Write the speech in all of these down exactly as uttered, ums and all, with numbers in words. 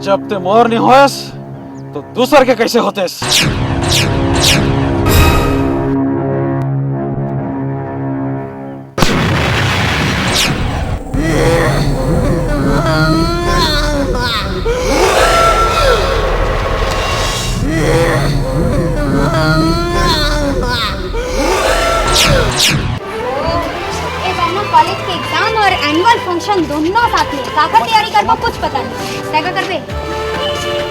जब ते मोर नहीं होयस, तो दूसर के कैसे होतेस? ए बार ना कॉलेज के एग्जाम और एनुअल फंक्शन दोनों साथ में, काकर तैयारी करबो कुछ पता नहीं। तै का करबे?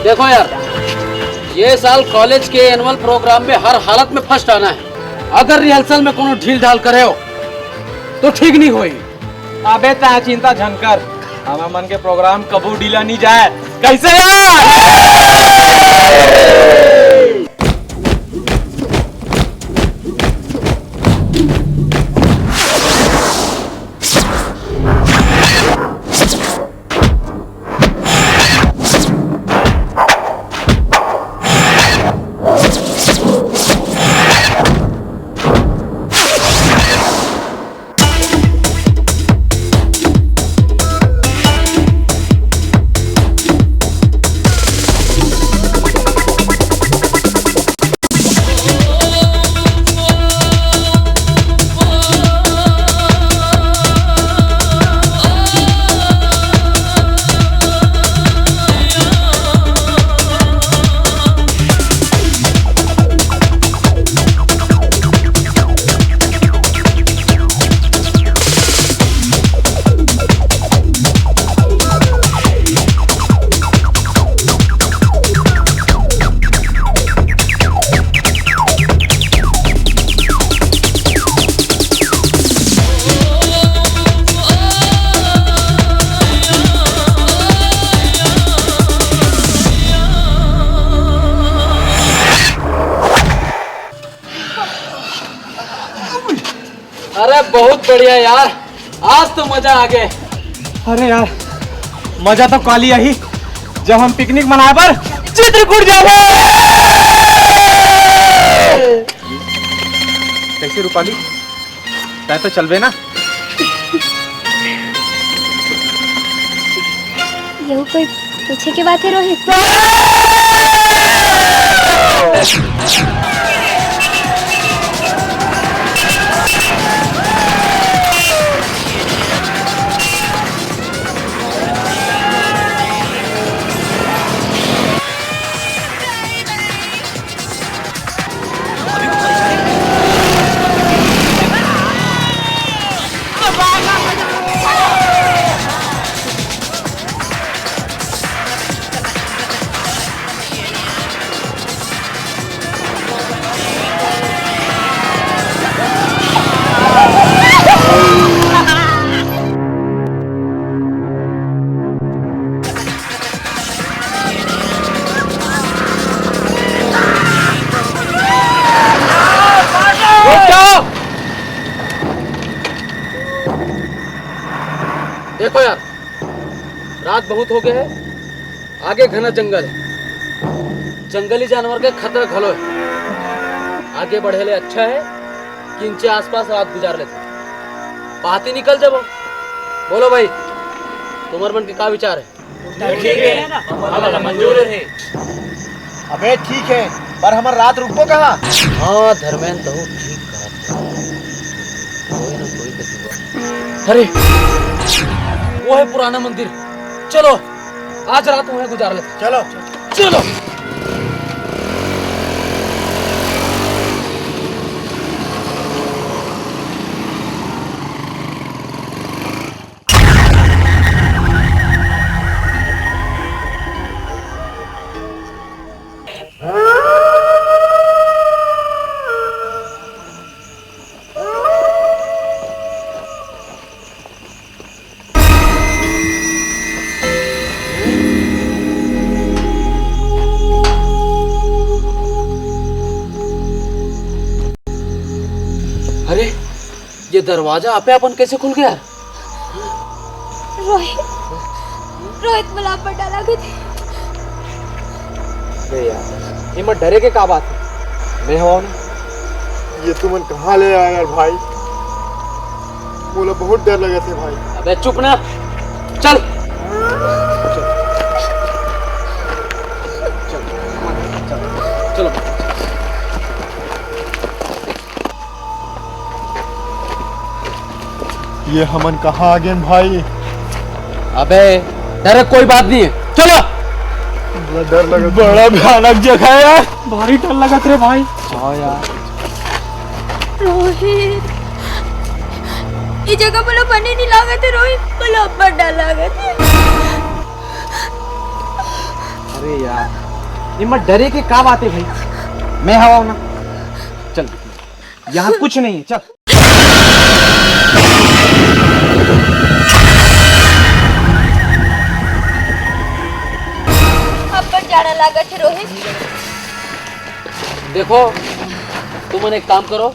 देखो यार, ये साल कॉलेज के एनुअल प्रोग्राम में हर हालत में फर्स्ट आना है। अगर रिहर्सल में कोनो ढील ढाल करे हो तो ठीक नहीं होई। अबे तै चिंता झन कर, हमर मन के प्रोग्राम कभू ढीला नहीं जाए। कैसे यार? अरे बहुत बढ़िया यार, आज तो मजा आ गए। अरे यार, मजा तो काली आही, जब हम पिकनिक मनाए बर चित्रकूट जाबो। कैसे रूपाली, तै तो चलबे ना? यहू कोई पूछे के बात है रोहित? रुक जाओ। देखो यार, रात बहुत हो गया है, आगे घना जंगल है, जंगली जानवर के खतरा घलो है। आगे बढ़े ले अच्छा है कि इनचे आसपास रात गुजार लेते, पाती निकल जाबो। बोलो भाई, तुम्हार मन के का विचार है? ठीक है, हमला मंजूर है। अबे ठीक है, पर हमर रात रुकबो कहाँ? हाँ धर्मेंद्र, तहूँ ठीक कहत हस। कोई ना कोई तो जुगाड़। अरे, वो है पुराना मंदिर। चलो, आज रात वहीं गुजार लेते। चलो। चलो। अरे, ये दरवाजा आपे अपन कैसे खुल गया? रोहित, रोहित, मोला आप बड़ा लागत हे। अरे यार, एमा डरे के का बात है? मैं हूँ ना। ये तुमन कहाँ ले आए यार भाई? मोला बहुत डर लगत हे भाई। अबे चुप ना, चल। ये हमन कहाँ आ गेन भाई? अबे, डरे कोई बात नहीं है, चलो। बड़ा डर लगा। बड़ा भयानक जगह है यार। भारी डर लगत रे भाई। हाँ यार। रोहित, ये जगह मोला बने नहीं लागत है रोहित, मोला अब्बड़ डर लागत है। अरे यार, ये मत डरे के का बात है भाई, मैं हवा हूं ना। चल, यहाँ कुछ नहीं है, चल। अब्बड़ जाड़ा लागत है रोहित। देखो, तुमन एक काम करो,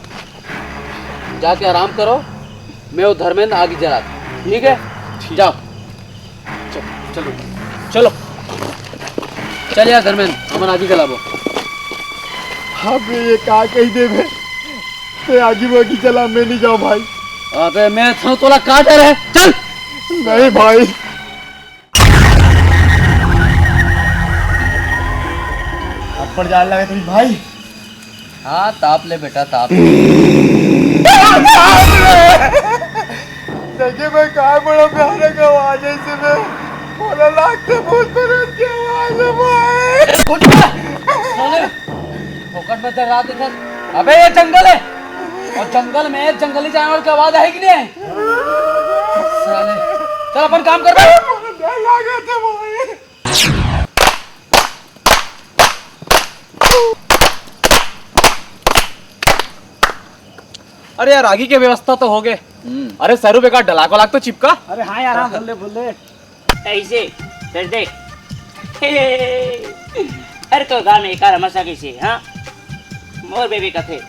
जाके आराम करो, मैं वो धर्मेंद्र आगी जला, ठीक है? ठीक। जाओ। चलो, चलो, चलो। चल यार धर्मेंद्र, हमन आगी जलाबो। अबे ये का कही देबे? ते आगी वागी जला, मैं नहीं जाऊं भाई। अबे मैं तो तोला का डर है, चल। नहीं भाई। अब्बड़ जाड़ लगे तुम भाई। हाँ, ताप ले बेटा, ताप ले। देखिए, मैं काय बड़ा भयानक आवाज है इसे में। बोला लागते भूत प्रेत की आवाज है भाई। उठ बे। साले, फोकट में डरा दिखा। अबे, ये जंगल है। और जंगल में जंगली जानवर की आवाज आएगी नहीं? साले, चल अपन काम कर बे। डर लगा था भाई। अरे यार, आगी के व्यवस्था तो हो गए। हम्म। अरे सरू बेकार डलाको लाग तो चिपका। अरे हाँ यार, हाँ, बोल ले, बोल ले। ऐसे, फिर देख। अरे तो गांव में एकार हमेशा कैसे, हाँ? मोर बेबे कथे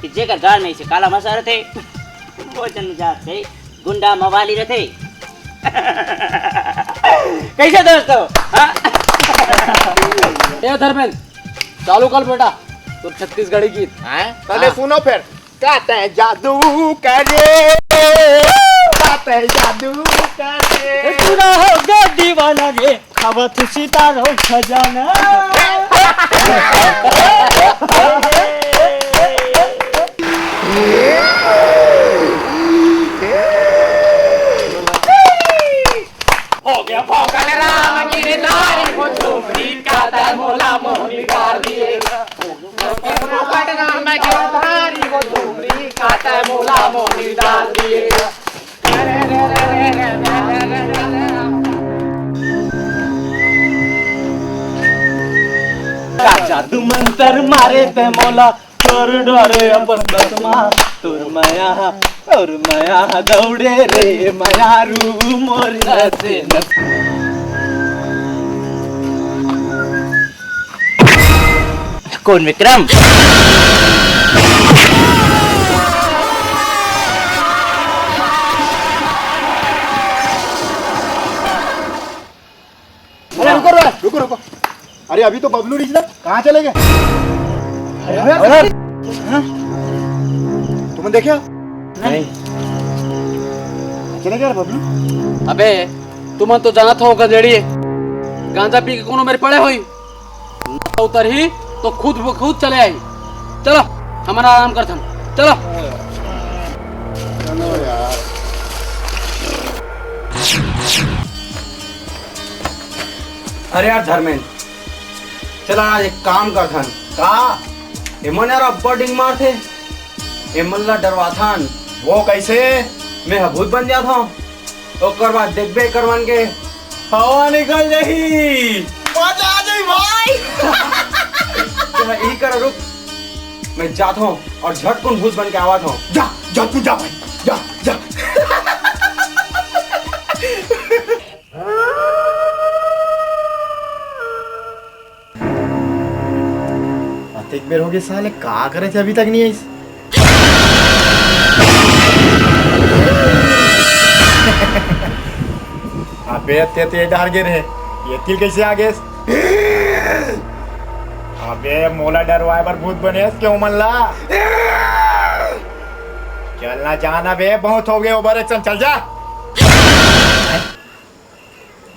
कि जेकर गांव में ऐसे काला मसा रहते, वो जन जात से गुंडा मवाली रहते। कैसे दोस्तों? हाँ? ए धर्मेंद्र, चालू कर बेटा, तो छत्तीसगढ़ी गीत। हैं? पहले हाँ। सुनो फिर। काते जादू करे, काते जादू करे। पूरा हो गया दीवाना रे, खावा तू सीता रहो खजाना। हो गया भौकाल राम गिरधारी, वो झुमरी काता मोला मोहनी डाल दिए। भौकाल राम गिरधारी, वो झुमरी काता मोला मोहनी डाल दिए। का जादू मंतर मारे ते मोला, तोर डरे अपन बस मा, तोर मया, तोर मया दौड़े रे मयारू मोर नसे नस। कौन विक्रम? अरे रुको, रुको, रुको, रुको। अरे अभी तो बबलू रिश्ता कहाँ चले गए? अरे, अरे, हाँ? तुमने देखा? नहीं। चले गए यार बबलू। अबे तुमन तो जानत हो गंजेड़ी, गांजा पी के कोनो मेर पड़े होई, उतरही तो खुद ब खुद चले आई। चलो, हमन आराम करथन, चलो। चलो यार। अरे यार धर्मेंद्र, चला आज एक काम करथन। का? एमन यार अब्बड़ डिंग मारथे, एमन ला डरवाथन। वो कैसे? मैं ह भूत बन जात हूँ, ओकर बाद देखबे करवन के हवा निकल जाही। मजा आ जाही भाई। तो मैं यही कर रुक, मैं जात हूँ और झटकुन भूत बन के आवत हूँ। जा, जा तू जा भाई, जा, जा। अतेक बेर हो गए साले, का करे थे अभी तक नहीं आइस? अबे ते ते डर गे रे, ये तिल कैसे आ गए? अबे मोला डरवाए बर भूत बने क्यों मन ला? चलना जाना बे, बहुत हो गए ओवर एक्शन, चल जा।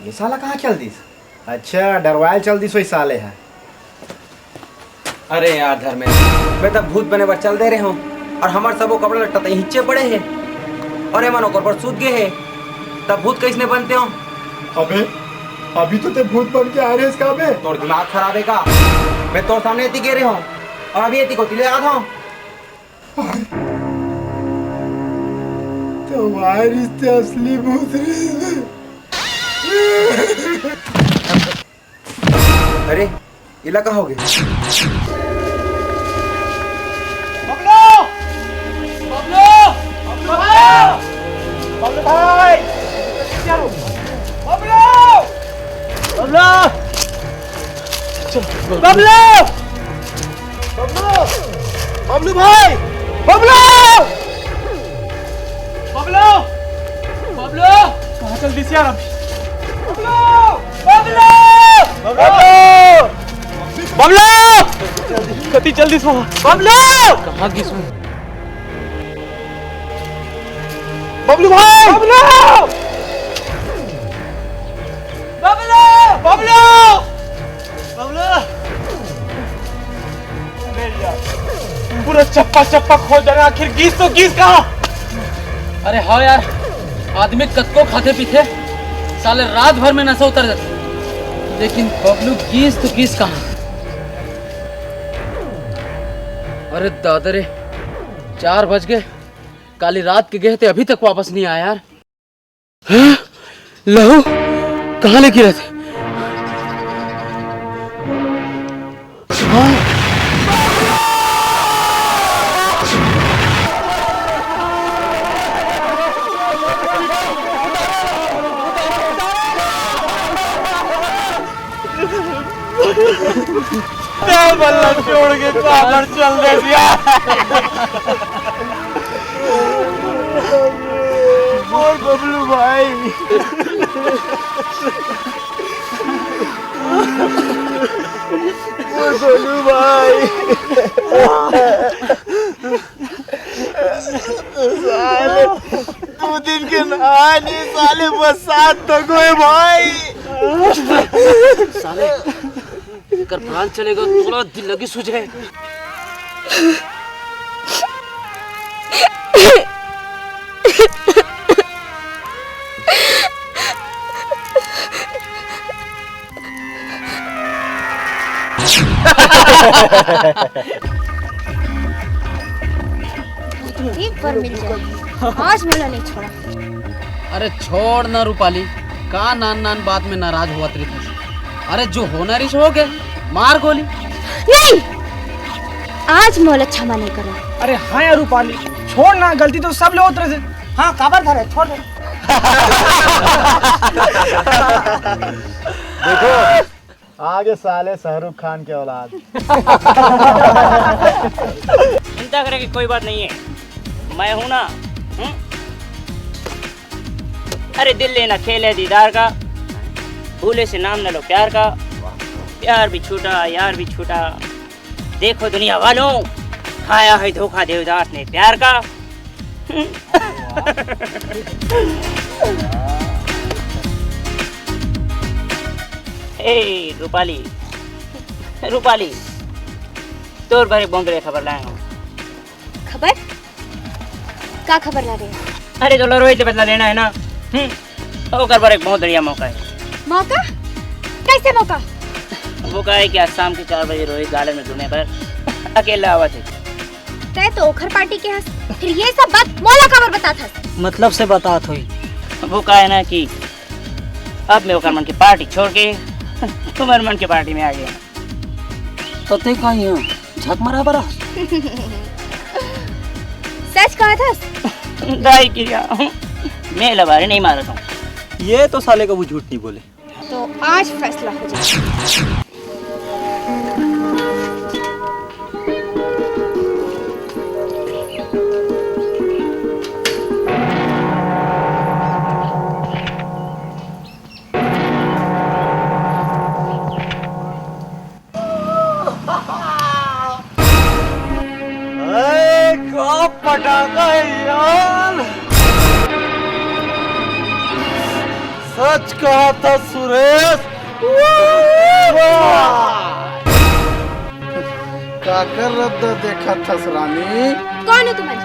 ये साला कहाँ चल दिस? अच्छा, डरवायल चल दिस वही साले है। अरे यार धर्मेंद्र, मैं तब भूत बने बर चल दे रहे हूँ और हमारे सबो कपड़ा लट्टा तो हिच्चे पड़े हैं। अरे मन ओकर पर सूत गे हे, तब भूत कइसने बनते हो? अबे, अभी तो ते भूत बन के आ रहे इसका बे। तोर दिमाग खराब है का? मैं तोर सामने इतनी गिरे हूँ और अभी इतनी को तिले आता हूँ। तो वायरिस ते असली भूत रहे। अरे, इला का हो गया? बबलू! बबलू! बबलू भाई! बबलू भाई! बबलू! बबलू! बबलू! बबलू! बबलू भाई! बबलू! बबलू! बबलू! कहाँ चल दिस यार अभी? बबलू! बबलू! बबलू! बबलू! कति चल दिस वहाँ? बबलू! कहाँ गिस मैं? बबलू भाई! बबलू! बबलू! बबलू! बबलू! पूरा चप्पा चप्पा खोज डारे, आखिर गिस तो गिस कहाँ? अरे हाँ यार, आदमी कतको खाथे पीथे, साले रात भर में नशा उतर जाथे, लेकिन बबलू गिस तो गिस कहाँ? अरे दादा रे, चार बज गए, काली रात के गए थे, अभी तक वापस नहीं आया यार। हैं? लहू कहाँ ले गिरा थे? हाँ? बल्ला छोड़ के पापड़ चल दे दिया। और बबलू भाई, और गोलू भाई, साले दो दिन के नहाए नहीं, साले बरसात तक होए भाई। साले एकर प्राण चले गे, तोला दिल लगी सुझे। एक बार मिल जाए, आज मोला नहीं छोड़ा। अरे छोड़ ना रूपाली, का नान नान बात में नाराज होवत रहिथस। अरे जो होना रहिस हो गे, मार गोली। नहीं, आज मोला क्षमा नहीं करो। अरे हाँ यार रूपाली, छोड़ ना, गलती तो सब ले होत रहिथे। हाँ, काबर धरे, छोड़ दे। देखो, आगे साले शाहरुख खान के औलाद। चिंता करे की कोई बात नहीं है, मैं हूं ना। हम्म? अरे दिल लेना खेल है दीदार का, भूले से नाम न लो प्यार का। प्यार भी छूटा, यार भी छूटा। देखो दुनिया वालों, खाया है धोखा देवदास ने प्यार का। ए रूपाली, रूपाली, तोर बर एक बहुत बढ़िया खबर लाए हूँ। खबर? का खबर ला रहे हो? अरे, तो रोहित से बदला लेना है ना। हम्म, ओकर बर एक बहुत बढ़िया मौका है। मौका? कैसे मौका? वो का है कि आज शाम के चार बजे रोहित गार्डन में घूमे पर अकेला आवा थे। तय तो ओखर पार्टी के हस, फिर ये सब बात मोला काबर बतात हस? मतलब से बतात होई। वो का है ना कि अब मैं ओकर मन की पार्टी छोड़ के तुम्हारे मन की पार्टी में आ गया। तो ते का यहाँ झक मरा बरा? सच कहा था। दाई किया, मैं लबारे नहीं मारा था। ये तो साले कभू झूठ नहीं बोले। तो आज फैसला हो जाए। अरे, का पटाखा है यार। सच कहा था सुरेश। वाह! काकर रद्दा देखा थस रानी? कौन हो तुमन?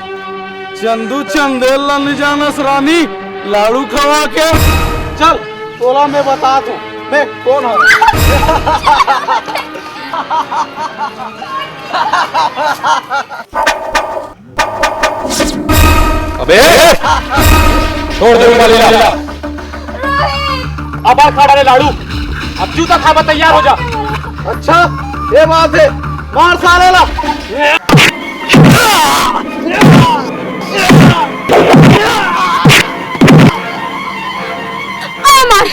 चंदू चंदेल ला नहीं जानस रानी, लाड़ू खवा के। चल, तोला मैं बता दूं, मैं कौन हूँ। अबे, छोड़ दे रुमाली ला। अब खड़ा रे लाड़ू, अब जूता खाबा तैयार हो जा। अच्छा, ये बात है, मार साले ला। अमर!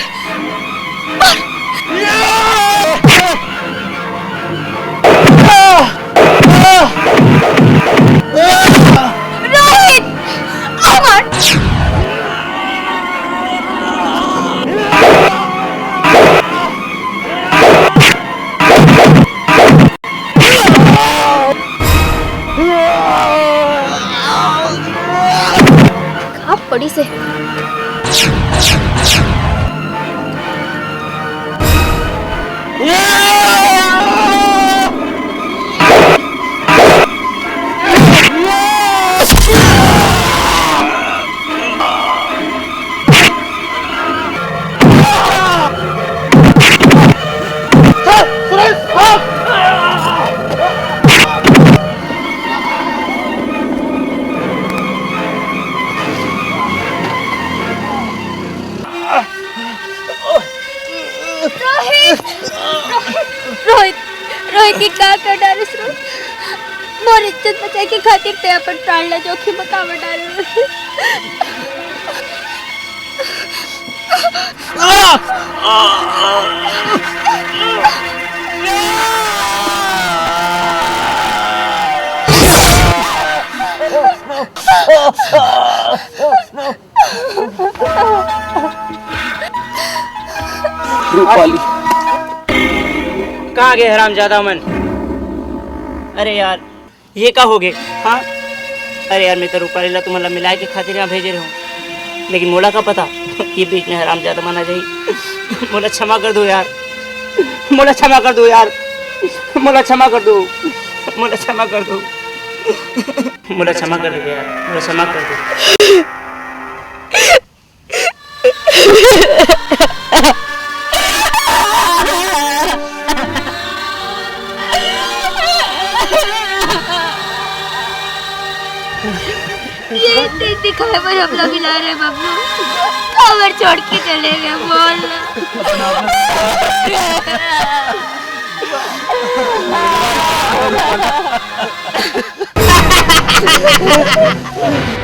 रोहित! अमर! आप पड़ी से। रोहित, रोहित, रोहित, ये का कर डारे रोहित? मोर इज्जत बचाए के खातिर ते अपन प्राण ला जोखिम में काबर डारे रोहित? रूपाली। कहाँ गए हरामजादा मन? अरे यार, ये का हो गए? हाँ, अरे यार, मैं तो रूपाली ला तुमन ला मिलाए के खातिर यहाँ भेजे रहूँ, लेकिन मोला का पता ये बीच में हरामजादा मन आ जाही। मोला क्षमा कर दो यार, मोला क्षमा कर दो यार, मोला क्षमा कर दो, मोला क्षमा कर दो, मोला क्षमा कर दो यार, मोला क्षमा कर दो। ये दिन दिखाए बर हमला मिला रे बबलू, काबर छोड़ के चले गए बोल ना।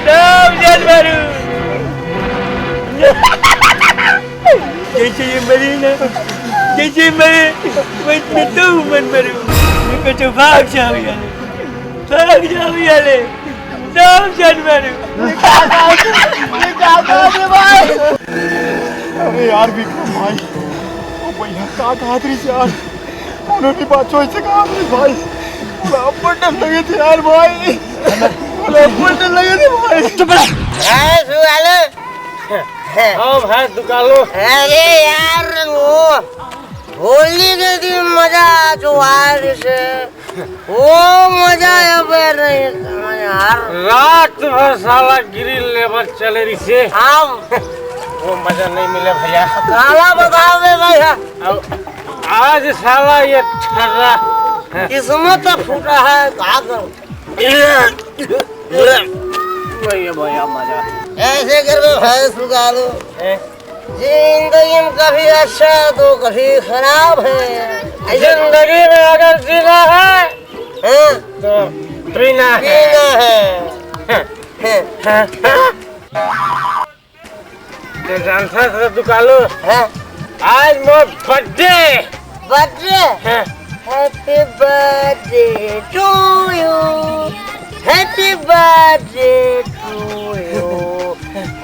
राम जन्मरू। जैसे ये मरी ना, जैसे ये मरे, वैसे तो मन मरू। मैं तो भाग जाओ यार, भाग जाओ यार। राम जन्मरू। अरे यार विक्रम भाई, ओ भैया का कहत रही यार? कोनो भी बात सोच से काम नहीं भाई। मोला अब्बड़ डर लगे थे यार भाई। मोला अब्बड़ डर लगे थे भाई। चुप रह। हाँ, सुन लो। हाँ भाई, दुकालो। अरे यार, वो होली के दिन मजा जो आए से, वो मजा अब नहीं यार। रात भर साला गिरी लेबर चले रही से। हाँ। वो मजा नहीं मिले भैया। काला बताओ बे भैया। अब आज साला ये ठर्रा किस्मत फूटा है, का करूं? भैया, भैया, मजा। ऐसे कर बे भैंस निकालो। हैं? जिंदगी में कभी अच्छा तो कभी खराब है। जिंदगी में अगर जीना है, हैं? तो पीना है। पीना है। हैं? हैं? हैं? तो जानता था दुकालो। हैं? आज मोर बर्थडे। बर्थडे? हैं? Happy birthday to you, happy birthday to you,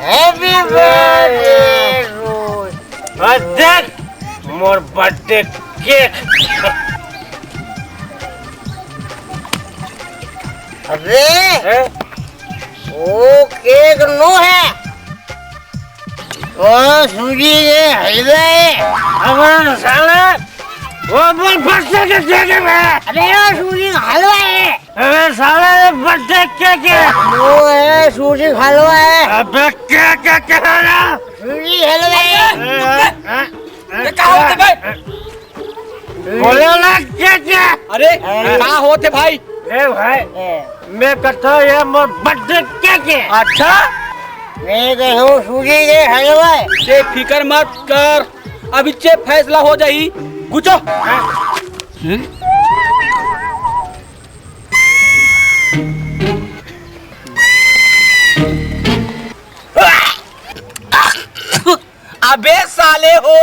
happy birthday to you। और देख मोर बर्थडे केक। अबे, हैं? वो केक नो है, वो सूजी के हलवा है। अबे साला, वो मोर बर्थडे के केक है। अबे वो सूजी का हलवा है। अबे साला, ये बर्थडे केक है। वो है, सूजी हलवा है। अबे केक है, कह रहा। सूजी हलवा है। ये का होथे बे? बोलो ना, केक है। अरे, अरे। का होथे भाई? ए भाई, मैं कहता हूँ, ये मोर बर्थडे केक है। अच्छा? मैं कहूँ, सूजी के हलवा है। ते फिकर मत कर, अभी चे फैसला हो जाही। गुचो। अबे साले हो,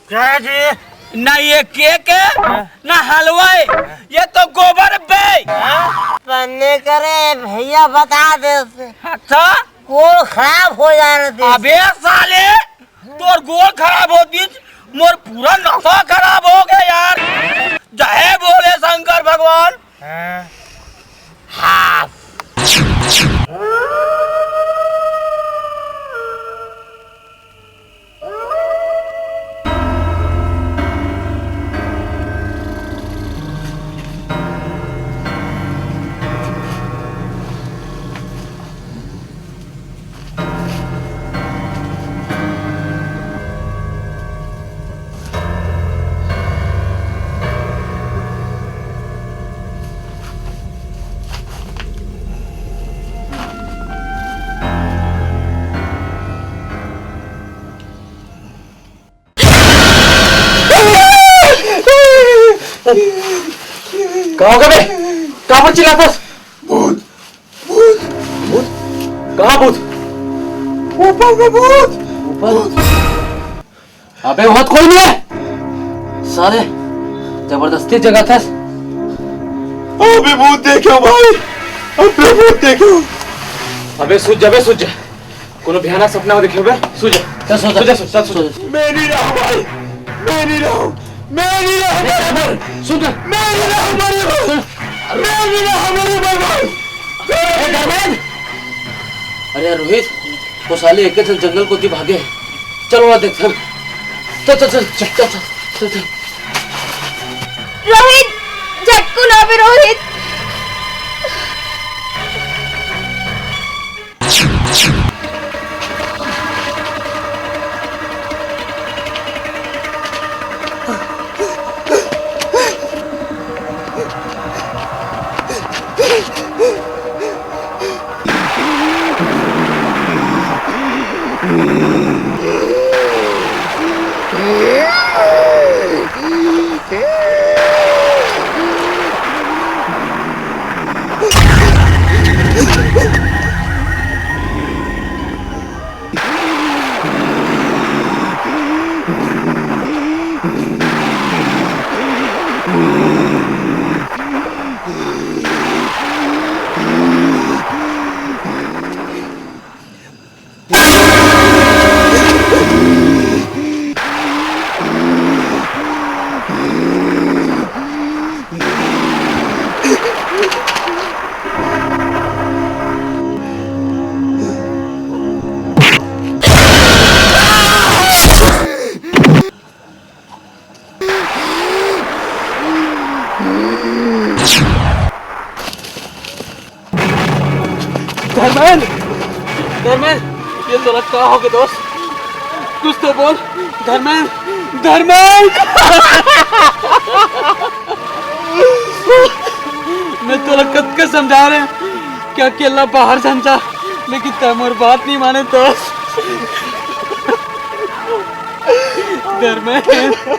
क्या जी? ना ये केक है, ना हलवा है, ये तो गोबर बे। पन्ने करे भैया, बता दे। अच्छा? गोड़ खराब हो जा रहे थे। अबे साले, तोर गोड़ खराब होतिस, मोर पूरा नसा खराब हो गया यार। जय भोले शंकर भगवान। हाँ। हाँ। का होगे बे? काबर चिल्लाथस? भूत, भूत। भूत? कहाँ भूत? ऊपर में भूत। ऊपर? अबे, वहाँ तो कोई नहीं है। साले, जबरदस्ती जगाथस। अबे भूत देखे भाई, अबे भूत देखे। अबे सूत जा बे, सूत जा। कोनो भयानक सपना देखे बे, सूत जा। चल, सूत जा। सूत जा, सूत जा, सूत जा। सूत जा। मैं नहीं रहूँ भाई, मैं नहीं रहूँ, मैं नहीं रहूँ भाई। सूत जा। मैं नहीं रहूँ भाई, मैं नहीं रहूँ भाई, भाई। ए, धर्मेंद्र! अरे यार रोहित, वो साले एक जन जंगल कोती भागे हे। चल, ओला देखथन। चल, चल, चल, चल, चल, चल, चल, चल। रोहित, झटकुन आबे रोहित। धर्मेंद्र! धर्मेंद्र! ये तोला का होगे दोस्त? कुछ तो बोल। धर्मेंद्र! धर्मेंद्र! मैं तोला कतका समझा रहे हँव कि अकेल्ला बाहर झन जा, लेकिन तैं मोर बात नहीं माने दोस्त। धर्मेंद्र।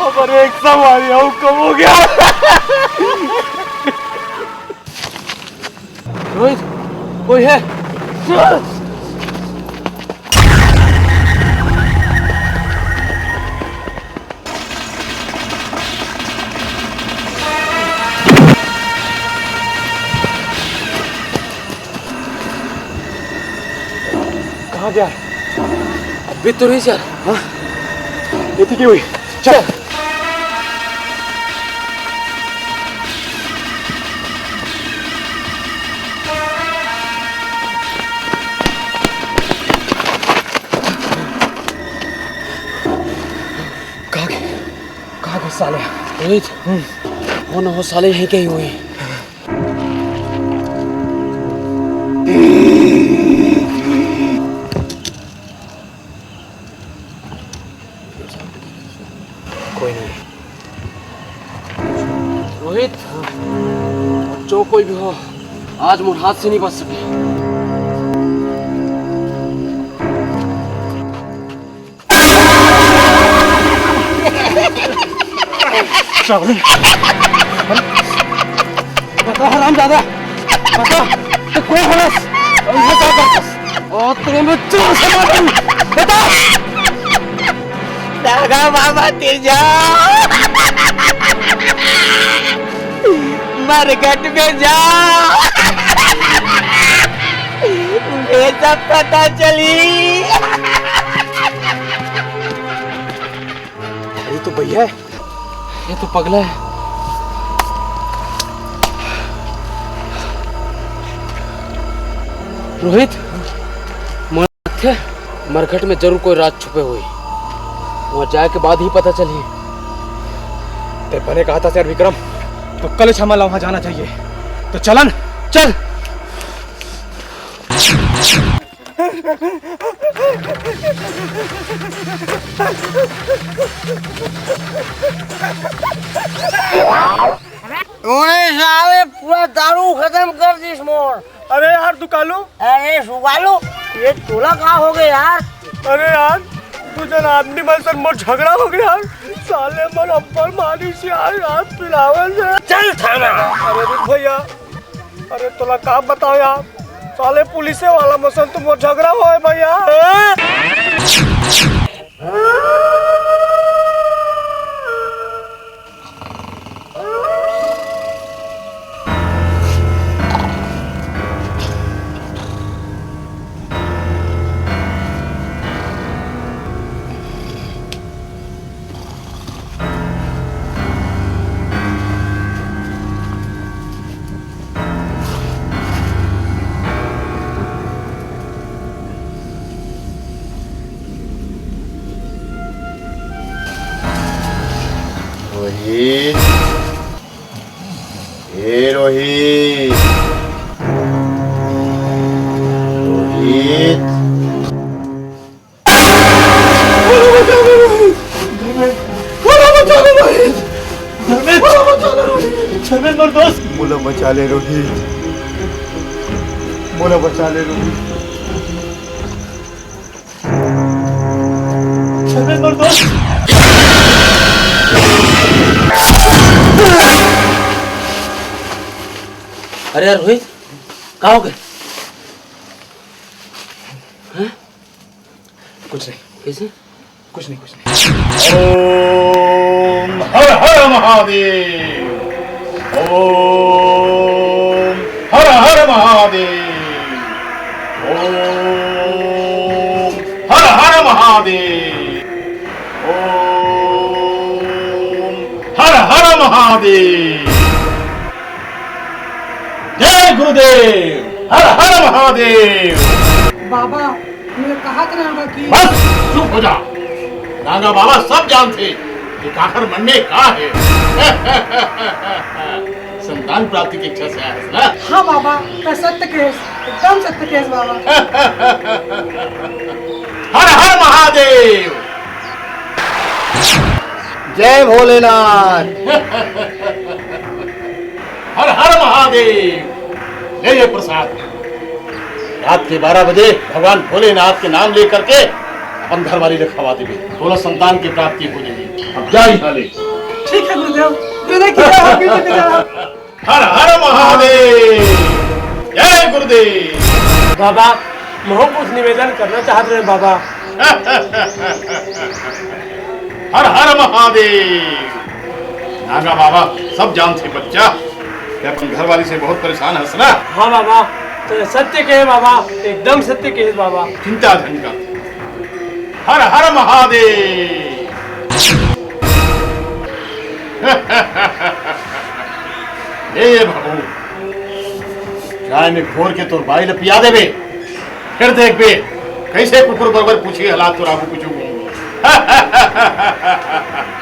अबे एक सवारी अउ कम हो गया। रोहित, कोई है? कहाँ गया? अभी तो नहीं यार। हाँ? ये तो क्या हुई? चल। कहाँ गए? कहाँ गए साले? रोहित, हम्म। वो ना, वो साले यहीं कहीं हुए हैं। रोहित, जो कोई भी हो, आज मोर हाथ से नहीं बच सके। साले, बता हरामजादा, बता, तैं कोन हरस अउ इहाँ का करथस? अउ तोला मैं चूर से मार दूँ, बता। नागा बाबा तेजा, मरघट में जा, ये सब पता चली। अरे, ये तो भैया है। ये तो पगला है। रोहित, मोला लगथे, मरघट में जरूर कोई राज छुपे होही। वहाँ जाए के बाद ही पता चलही। तैं बने कहा था यार विक्रम, तो कल हमन ला वहाँ जाना चाहिए। तो चलन, चल। तूने साले पूरा दारू खत्म कर दिस मोर। अरे यार दुकालू। अरे सुगालू, ये तोला का हो गया यार? अरे यार, दू झन आदमी मन से मोर झगड़ा हो गया यार। साले मन अब्बड़ मारिस यार, यार पिलावल से। चल थाना। अरे रुक भैया, अरे तोला का बताओ यार, साले पुलिसे वाला मन से तो मोर झगड़ा होय भैया। रोहित, ए रोहित, रोहित। मोला बचा ले रोहित। धर्मेश। मोला बचा ले रोहित। धर्मेश। मोला बचा ले रोहित। धर्मेश, मोर दोस्त। मोला बचा ले रोहित। मोला बचा ले रोहित। धर्मेश, मोर दोस्त। अरे यार रोहित, का हो गए? हैं? कुछ नहीं। कैसे? कुछ नहीं, कुछ नहीं। ओम हर हर महादेव। ओम हर हर महादेव। ओम हर हर महादेव। ओम हर हर महादेव। जय गुरुदेव, हर हर महादेव। बाबा, मैं कहा था ना कि बस, चुप हो जा। नागा बाबा सब जानथे कि काखर मन में का हे। संतान प्राप्ति की इच्छा से आए हस ना? हाँ बाबा, तैं सत्य कहेस, एकदम सत्य कहेस बाबा। हर हर महादेव। जय भोलेनाथ। हर हर महादेव। ले ये प्रसाद। रात के बारह बजे भगवान भोलेनाथ के नाम ले करके अपन घरवाली ला खवा देबे, तोला संतान की प्राप्ति हो जाही। अब जा यहाँ ले। ठीक है गुरुदेव, गुरुदेव की जय हो, गुरुदेव की जय हो। हर हर महादेव। जय गुरुदेव। बाबा, महूँ कुछ निवेदन करना चाहत रहें बाबा। हर हर महादेव। नागा बाबा सब जानथे बच्चा, तैं अपन घरवाली से बहुत परेशान हस ना? हाँ बाबा, तैं सत्य कहे बाबा, एकदम सत्य कहे बाबा। चिंता झन कर। हर हर महादेव। हे भगवान, चाय में घोर के तोर बाई ला पिया देबे, फिर देखबे कैसे कुकुर बरोबर पूछी हालात तोर आगू कुछू।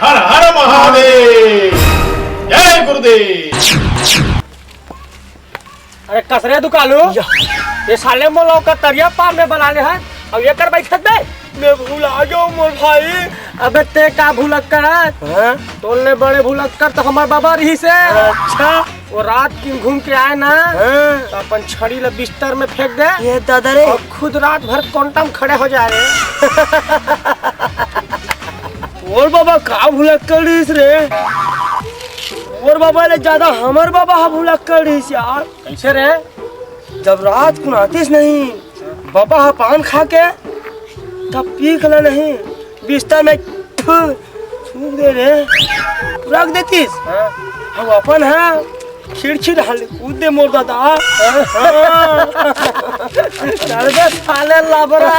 हर हर महादेव। जय गुरुदेव। अरे कसरे दुकालू, या। ये साले मोला ओकर तरिया पार में बना ले है, अब ये कर बैठत बे। मैं भुला गेंव मोर भाई। अबे ते का भुलक्कड़ हे? हाँ? तोर ले बड़े भुलक्कड़ तो हमर बाबा रहिस हे। अच्छा। वो रात किन घूम के आए ना, हाँ। तो अपन छड़ी ला बिस्तर में फेंक दे। ये दादा रे। अउ खुद रात भर कोंटा म खड़े हो जाए रे। तोर बाबा का भुलक्कड़ रहिस रे? तोर बाबा ले जादा हमर बाबा ह भुलक्कड़ रहिस यार। कइसे रे? जब रात कुन आतिस नहीं, बाबा ह पान खा के तब पीक ला नहीं, बिस्तर में थू, थूक दे रे, रख देतिस। हाँ। हम अपन ह खिड़की डाल कूद दे मोर दादा। हाँ। चल बे साले लाबरा।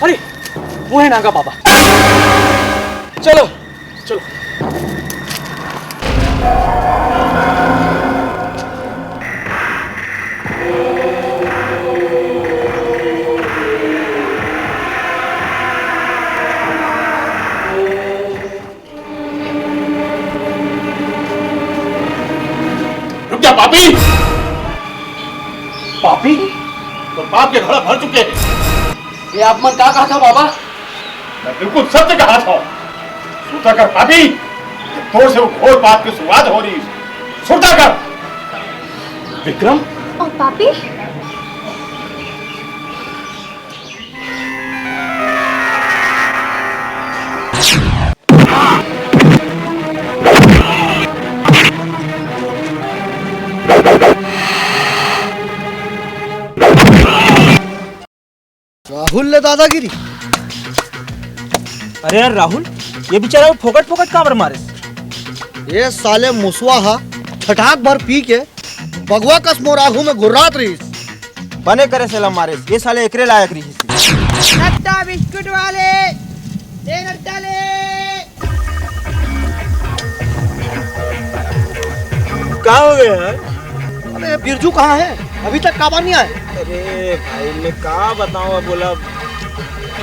अरे, वो हे नागा बाबा। चलो, चलो। रुक जा पापी। पापी, तो पाप के घड़ा भर चुके हैं। ये आप मन का कहा था बाबा? मैं बिल्कुल सत्य कहा था। सुरता कर पापी, तोर से वो घोर पाप की शुरुआत हो रही है। सुरता कर। विक्रम। अउ पापी? राहुल ले दादागिरी। अरे यार राहुल, ये बेचारा वो फोकट फोकट काबर मारे? ये साले मुसवा हा ठठाक भर पी के बगवा कस मोर आघू में घुर्रात रहिस। बने करे सेला मारेस, ये साले एकरे लायक रहिस। नट्टा बिस्कुट वाले, ले नट्टा ले। का हो गया यार? अबे बिरजू कहाँ है? अभी तक काबर नहीं आए? अरे भाई मैं का बताऊं, अब बोला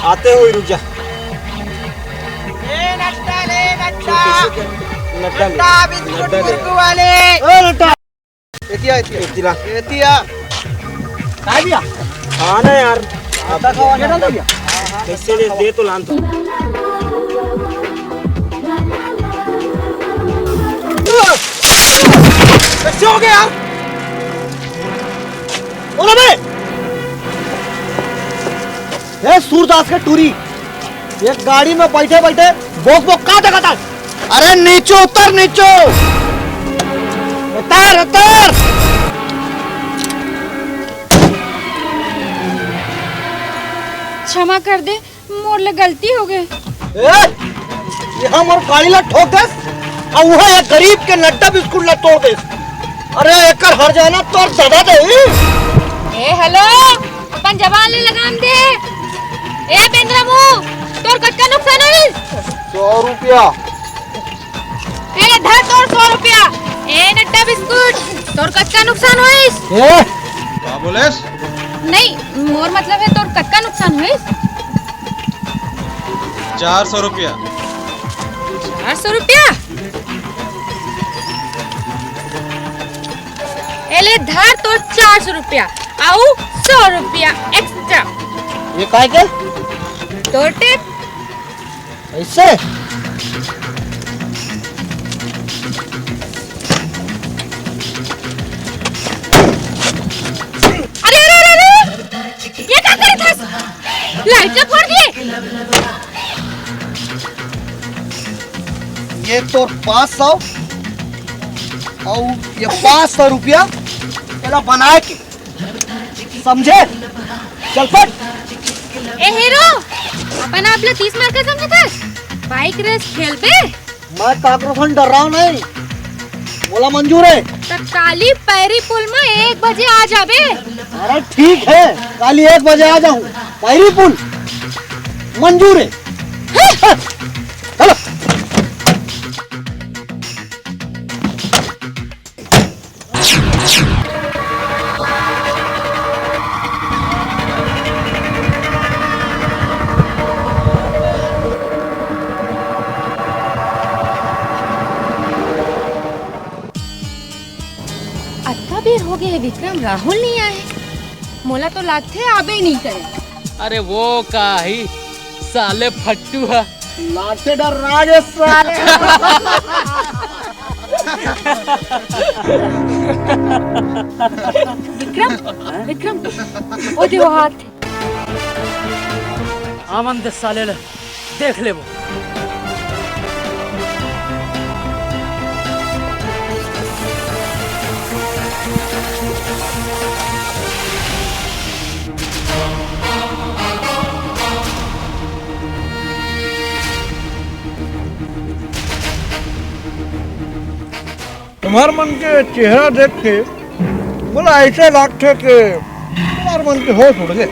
आते हुए रुक जा। ले नट्टा ले नट्टा। नट्टा ले, नट्टा बिस्कुट नट्टा ले। मुर्गू वाले। ए नट्टा। एतिया, एतिया। एतिया। एतिया। काय दिया? हाँ ना यार। आता खावा ना। कैसे दे, दे तो लान तो। कैसे हो गया यार? बोलो बे। ए सूरदास के टूरी, एक गाड़ी में बैठे बैठे बोक बोक का देखत हस? अरे नीचे उतर, नीचे उतर, उतर। क्षमा कर दे, मोर ले गलती हो गए। ए, यहाँ मोर गाड़ी ला ठोक देस, अउ वहाँ एक गरीब के नट्टा बिस्कुट ला तोड़ देस। अरे एकर हर जाना तोर दादा दे। ए हेलो, अपन जबान ले लगाम दे। ए बेंदरा मुंह, तोर कतका नुकसान होइस? सौ रुपया। ए धर तोर सौ रुपया। ए नट्टा बिस्कुट, तोर कतका नुकसान होइस? ए? का बोलेस? नहीं, मोर मतलब है तोर कतका नुकसान होइस? चार सौ रुपया। चार सौ रुपया? ए ले धर तोर चार सौ रुपया, अउ सौ रुपया एक्स्ट्रा। ये काय के? तोर टैक्स। ऐसे? अरे, अरे, अरे, अरे! ये का करत हस? लाइट ला फोड़ दिए। ये तोर पाँच सौ अउ ये पाँच सौ रुपया, एला बनाए के, समझे? चल फट। ए हीरो, अपन आप ला तीस मार का समझत हस? बाइक रेस खेलबे? मैं काकरो सन डर्रांव नहीं, मोला मंजूर है। त काली पैरी पुल में एक बजे आ जाबे। अरे ठीक है, काली एक बजे आ जाहूँ। पैरी पुल मंजूर है। हैं? चलो। फिर हो गए विक्रम, राहुल नहीं आए। मोला तो लागथे आबे नहीं करे। अरे वो का ही, साले फट्टू है। लागथे डर रागे साले। विक्रम, विक्रम, ओ दे वो हाथ। आवन दे साले ले, देख लेबो। तुम्हार मन के चेहरा देख के मोला ऐसे लागथे कि तुम्हार मन के होश उड़ गए।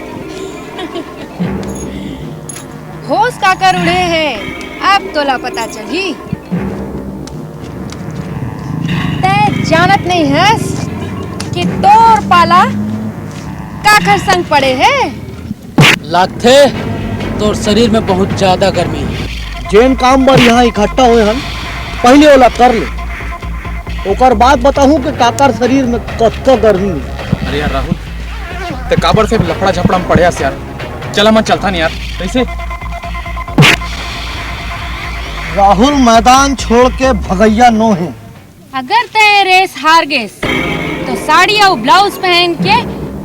होश काकर उड़े हे, अब तोला पता चलही। तै जानत नहीं हस कि तोर पाला काकर संग पड़े हे। लागथे तोर शरीर में बहुत ज्यादा गर्मी हे। जेन काम बर यहाँ इकट्ठा होए हन, पहले ओला कर ले, ओकर बाद बताहूँ कि काकर शरीर में कतका गर्मी हे। अरे यार राहुल, ते काबर से लफड़ा झपड़ा में पड़े हस यार? चल हमन चलथन यार। कैसे? राहुल मैदान छोड़ के भगैया नो हे। अगर तय रेस हार गेस, तो साड़ी अउ ब्लाउज पहन के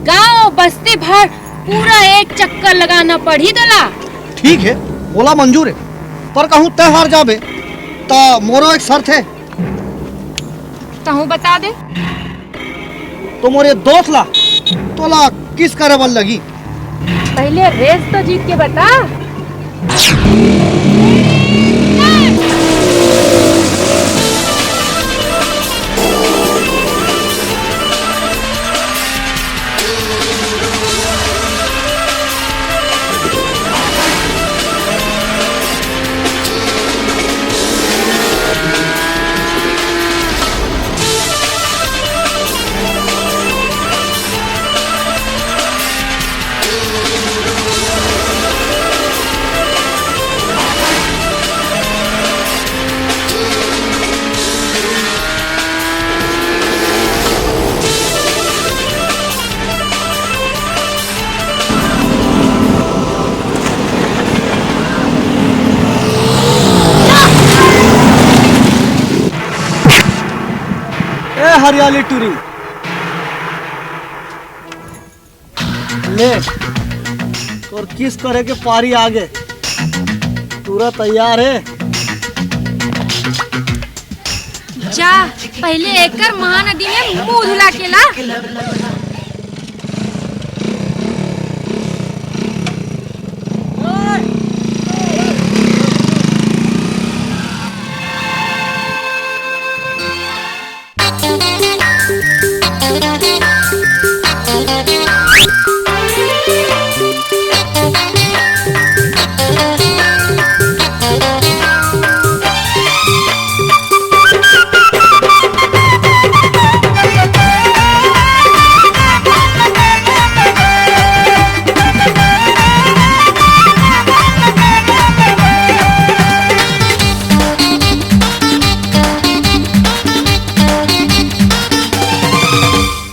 गांव अउ बस्ती भर पूरा एक चक्कर लगाना पड़ही तोला। ठीक हे, मोला मंजूर हे, पर कहूँ तय हार जाबे, त मोरो एक शर्त हे। तहूँ बता दे। तो मोरे दोस्त ला, तोला किस करे बर लगी? पहले रेस तो जीत के बता। ए हरियाली टूरी, ले, तोर किस करे के पारी आगे। टूरा तैयार हे। जा, पहले एकर महानदी में मुंह धुला के ला।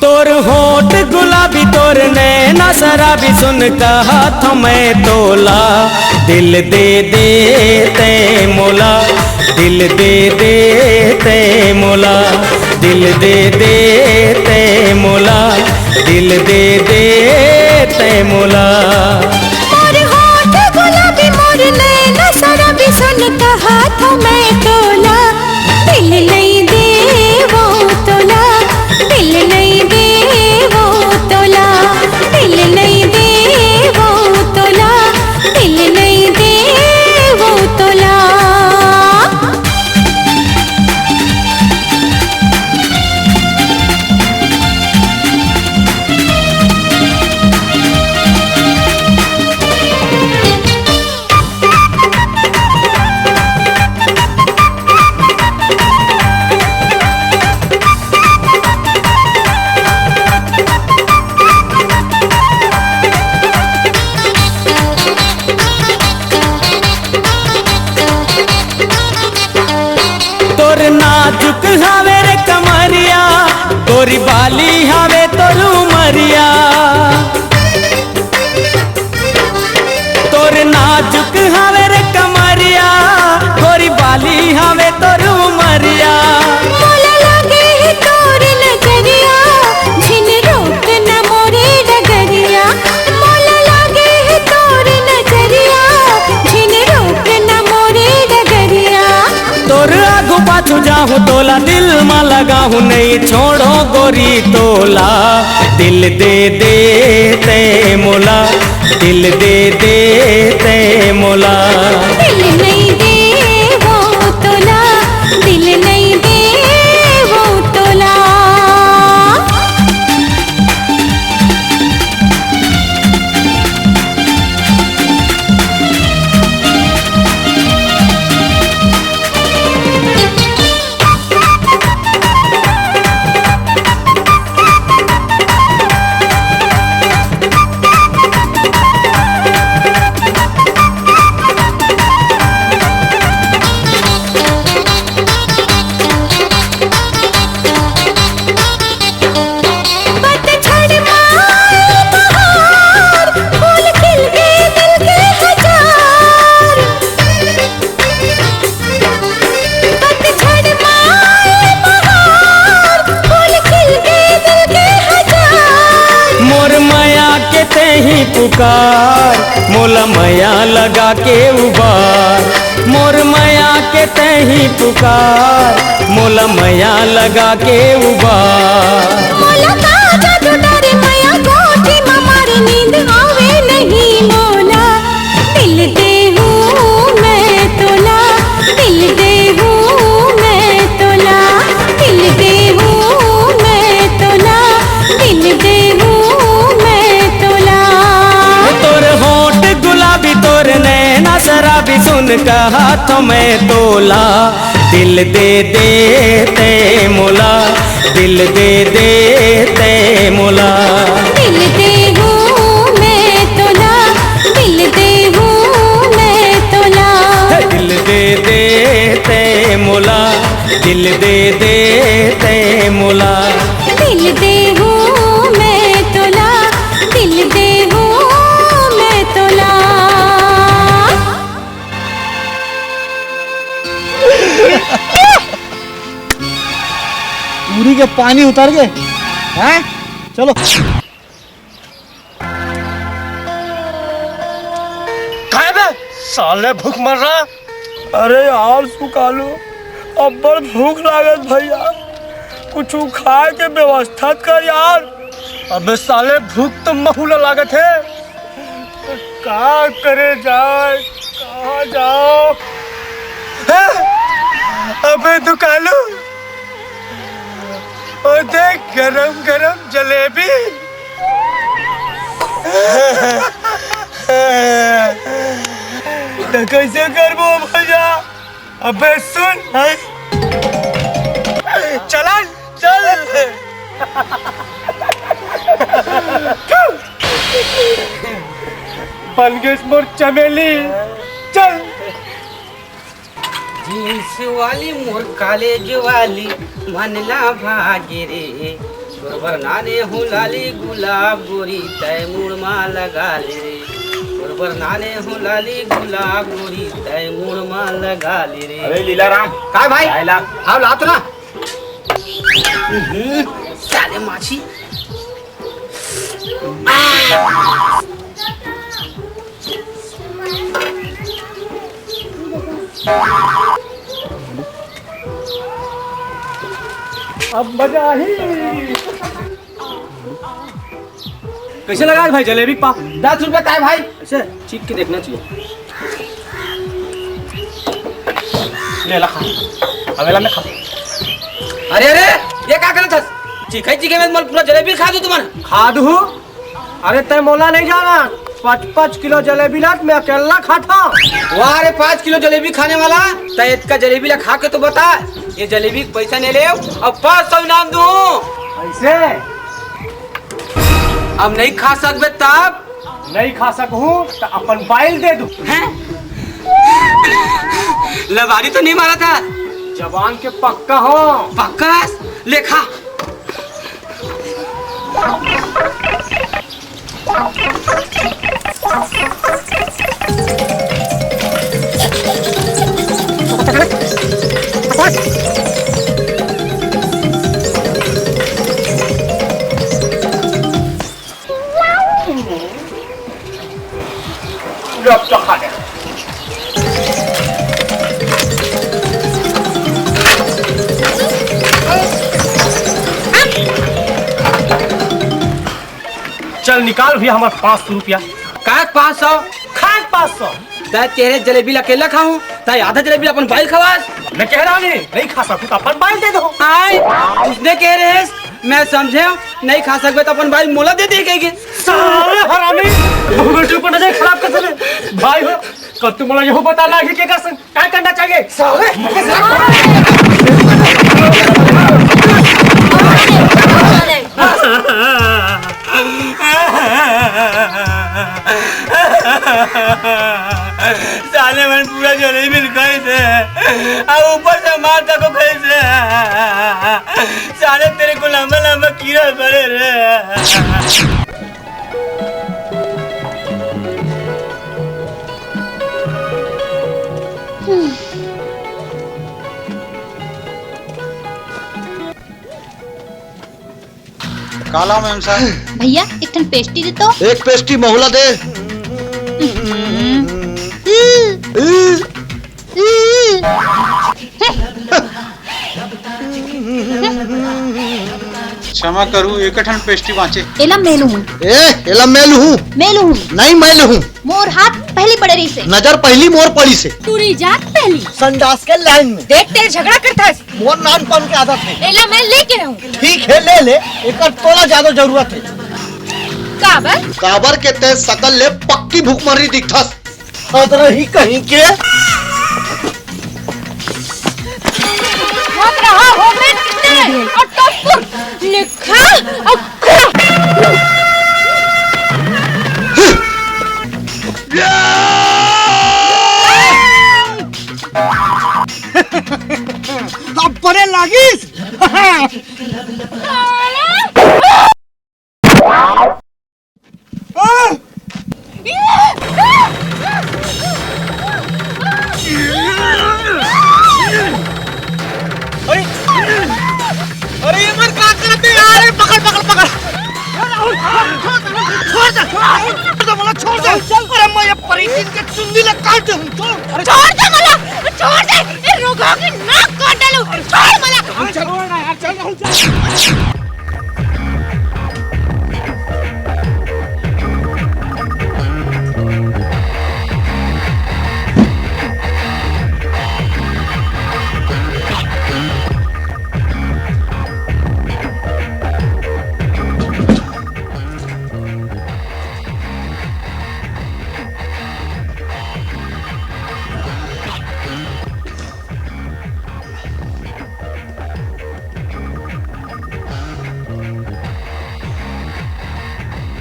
तोर होठ गुलाबी, तोर नैना शराबी, सुन कहत हँव मैं तोला, दिल दे दे तैं मोला, दिल दे दे तैं मोला, दिल दे दे तैं मोला, दिल दे दे तैं मोला। मोर होठ गुलाबी, मोर नैना शराबी, सुन कहत हँव मैं तोला, दिल नइ देवँव तोला, दिल नइ देवँव तोला, दिल नइ देवँव तोला, दिल नइ देवँव तोला। तोर नाजुक हावे रे कमरिया, तो तोरी बाली हवे तोर उमरिया, तोर नाजुक हवे रे कमरिया। तोरी बाली हवे तोर उमरिया। मोला लागे हे तोर नजरिया, झिन रोक न मोरे डगरिया। मोला लागे हे तोर नजरिया, झिन रोक न मोरे डगरिया। तोर आगू पाछू जाहूं, तोला दिल मा लगाहूं, नइ छोड़ों गोरी तोला। दिल दे दे तैं मोला, दिल दे दे तैं मोला। दिल नइ दे वो तोला, दिल नइ दे वो तोला। पतझड़ मा आए बहार, फूल खिल गए दिल के हजार। पतझड़ मा आए बहार, फूल खिल गए दिल के हजार। मोर मया के तैं ही पुकार, मोला मया लगा के उबार। मोर मया के तैं ही पुकार, मोला मया लगा के उबार। मोला का जादू डारे मया, कोठी म मारे नींद आवे नहीं मोला। दिल दे हूँ मैं तोला, दिल दे हूँ मैं तोला, दिल दे हूँ मैं तोला, दिल दे हूँ मैं तोला। तोर होठ गुलाबी, तोर नैना शराबी, सुन कहा तो मैं तोला। दिल दे दे तैं मोला, दिल दे दे तैं मोला। दिल दे हूँ मैं तोला, दिल दे हूँ मैं तोला। हे दिल दे दे तैं मोला, दिल दे दे तैं मोला। दिल दे हूँ मैं तोला, दिल दे हूँ मैं तोला। पूरी के पानी उतर गए हैं। चलो। काय बे, साले भूख मर रहा। अरे यार सुकालू, अब्बड़ भूख लागत भैया, कुछ खाए के व्यवस्था कर यार। अबे साले, भूख तो महू ला लागत हे। का करे जाए, कहाँ जाओ? हैं? अबे दुकालू, ओ देख, गरम गरम जलेबी। तो कैसे करबो भैया? अबे सुन, हैं? चल, चल। बन गेस मोर चमेली। चल। जींस वाली मोर कॉलेज वाली, मन ला भागे रे। तोर बर लाने हों लाली गुलाब गोरी, तै मुड़ मा लगा ले रे। तोर बर लाने हों लाली गुलाब गोरी, तै मुड़ मा लगा ले रे। अरे लीला राम। काय भाई? काय ला? हाव, लात ना। हम्म, साले माछी। अब मजा आही। कैसे लगा भाई जलेबी के पाव? दस रुपया का है भाई। ऐसे चीख के देखना चाहिए। ले ला खा। अबे ला मैं खा। अरे, अरे, ये का करत हस? चीखे, चीखे में मोर पूरा जलेबी खा दू तुमन। खा दू? अरे, तै मोला नहीं जाना। पाँच, पाँच किलो जलेबी लात मैं अकेला खाता। वाह रे, पाँच किलो जलेबी खाने वाला, तै इतका जलेबी ला खा के तो बता। ये जलेबी के पैसा नहीं ले, अब पाँच सौ इनाम दूँ। ऐसे? अब नहीं खा सकबे तब? नहीं खा सकहूँ त अपन बाइल दे दू। हैं? लबारी तो नहीं मारा था? जबान के पक्का हो। पक्का? ले खा। चल निकाल भैया हमार पाँच सौ रुपया। काय पाँच सौ? खाए पाँच सौ। तय तेरे जलेबी ला अकेला खाऊं, तय आधा जलेबी ला अपन बाई ल खवास। मैं कह रहा नहीं, नहीं खा सकूं तो अपन बाई ल दे दो। आए, उसने कह रहे हैं, मैं समझे नहीं खा सकबे तो अपन बाई ल मोला दे दे कहेगी। साले हरामी, बेटे को नजर खराब कर दे। भाई हो, कल तुम मोला यहू बता लागी के कर संग का करना चाहिए? साले! साले मन पूरा जलेबी ल खाइस हे, अउ ऊपर से मार तको खाइस हे। साले तेरे को लंबा लंबा कीड़ा पड़े रे। काला मैम साहब? भैया, एक ठन पेस्टी दे तो। एक पेस्टी महुला दे। क्षमा करू, एक ठन पेस्टी बाँचे। एला मैं लूहूँ। ए, एला मैं लूहूँ। मैं लूहूँ। नहीं, मैं लूहूँ। मोर हाथ पहली पड़े रहिसे। नजर पहली मोर पड़ी से। टूरी जात पहली। संडास के लाइन में। देख, तेरे झगड़ा करता है। मोर नानपन के आदत है। एला मैं लेके रहूं। ठीक है, ले ले, एकर तोला ज्यादा जरूरत है। काबर? काबर के तय सकल ले पक्की भूखमरी दिखथस। अदरही कहीं के। मत रहा हो मैं कितने और टप्पुर लिखा और खा। अब बड़े लागिस। अरे, अरे, ये मेरे का करते यार? अरे, पकड़, पकड़, पकड़। अरे, राहुल, छोड़ दे, छोड़ दे, छोड़ दे, बोला, छोड़ दे। अरे, मैं ये परीक्षित के चुंदी ले काट दे हूँ, छोड़। अरे, छोड़ दे मला, छोड़ दे। ये रोगा के नाक काट डालू, छोड़ मला। चल, चल, चल, चल।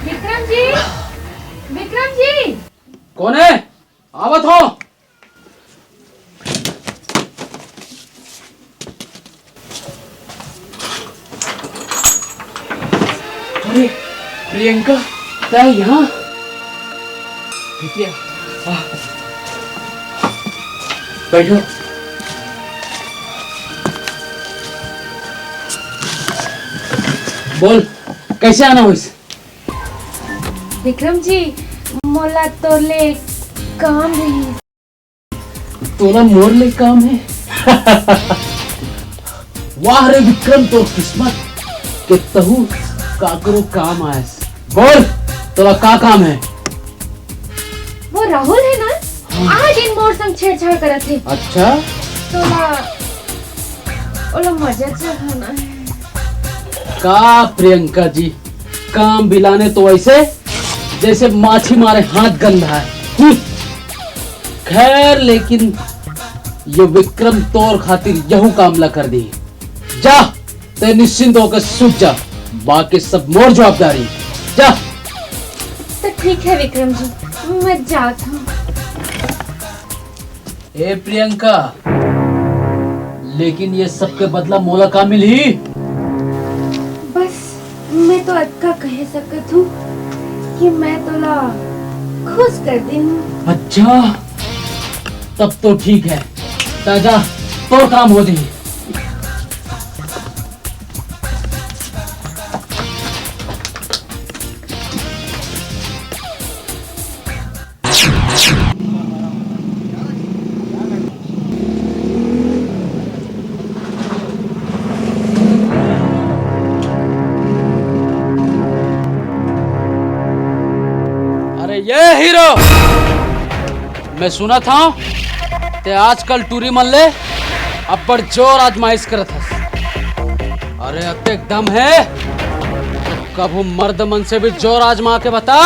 विक्रम जी, विक्रम जी। कौन है? आवत हो। अरे प्रियंका, तय यहाँ? बिटिया, आ। बैठो। बोल, कैसे आना होइस? विक्रम जी, मोला तोले काम रही। तोला मोर ले काम है? वाह रे विक्रम, तोर किस्मत के तहू काकरो काम आयस। बोल, तोला का काम है? वो राहुल है ना, हाँ। आए दिन मोर संग छेड़छाड़ करत हे। अच्छा? तोला, ओला मजा चढ़ाना है। का प्रियंका जी, काम बिलाने तो ऐसे जैसे माछी मारे हाथ गंदा है। हम्म। खैर, लेकिन ये विक्रम तोर खातिर यहू काम ला कर दी। जा, ते निश्चिंत होकर सूत जा, बाकी सब मोर जवाबदारी। जा। तो ठीक है विक्रम जी, मैं जात हूँ। ए प्रियंका, लेकिन ये सब के बदला मोला का मिलही? बस, मैं तो पक्का कह सकत हूँ कि मैं तोला खुश कर दिन हूँ। अच्छा, तब तो ठीक है। जा, जा, तोर काम हो जाही। अरे ये हीरो, मैं सुनत हँव, ते आजकल टूरी मन ले अब्बड़ जोर आजमाइश करत हस। अरे अतेक दम हे, कभू मर्द मन से भी जोर आजमा के बता।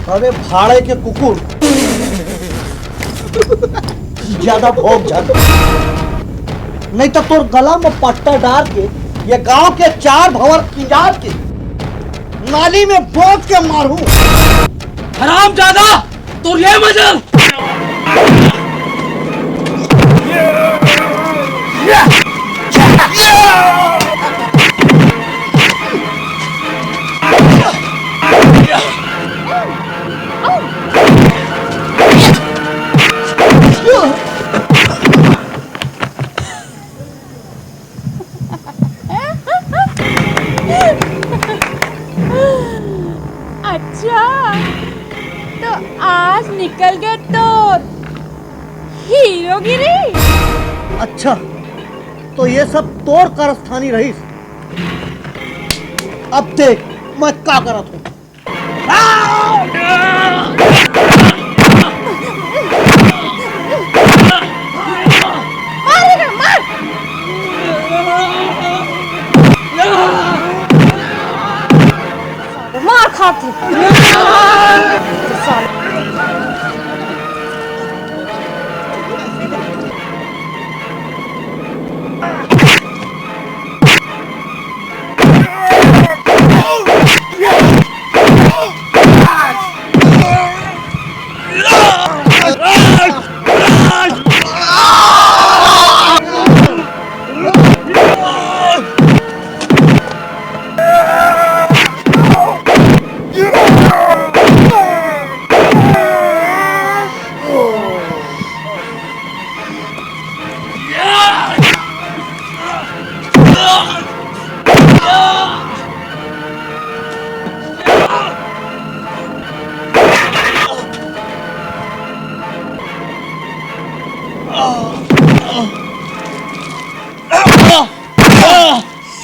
अबे भाड़े के कुकुर, ज्यादा भौंक झन, नहीं तो तोर गला में पट्टा डाल के ये गांव के चार भंवर खिंजाल के नाली में बोंद के मारूं। हरामजादा, तोर ये मजल। अच्छा, तो आज निकल गे तोर हीरोगिरी। अच्छा, तो ये सब तोर कारस्थानी रहिस। अब देख मैं का करत हूँ। मार रे, मार। मार खाथे।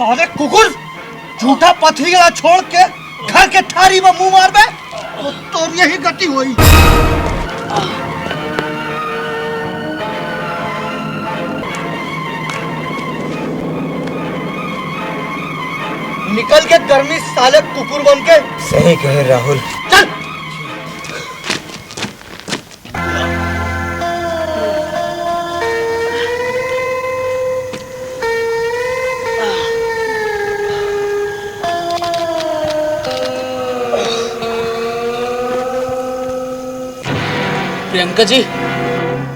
साले कुकुर, झूठा पथरी ला छोड़ के घर के थारी में मुंह मारबे, तो तोर यही गति होई। निकल के गर्मी साले कुकुर बन के। सही कहे राहुल। चल। प्रियंका जी,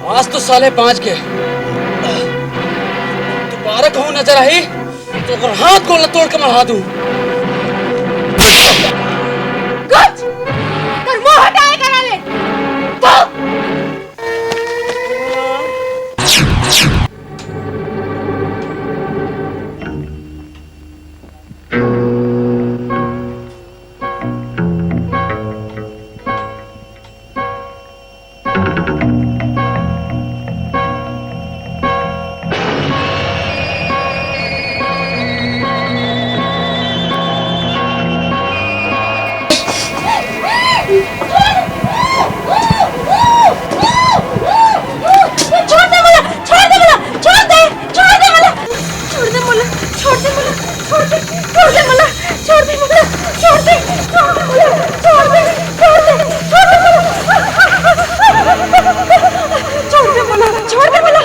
आज तो साले पाँच के। दोबारा कहूँ नजर आही, तो ओकर हाथ गोड़ ला तोड़ के मढ़ा दूँ। कुछ कर मुंह हटाए करा ले। तो छोड़ दे मोला, छोड़ दे मोला, छोड़ दे, छोड़ दे मोला, छोड़ दे मोला, छोड़ दे, छोड़ दे मोला, छोड़ दे, छोड़ दे, छोड़ दे मोला, छोड़ दे, छोड़ दे, छोड़ दे मोला, छोड़ दे मोला, छोड़ दे मोला,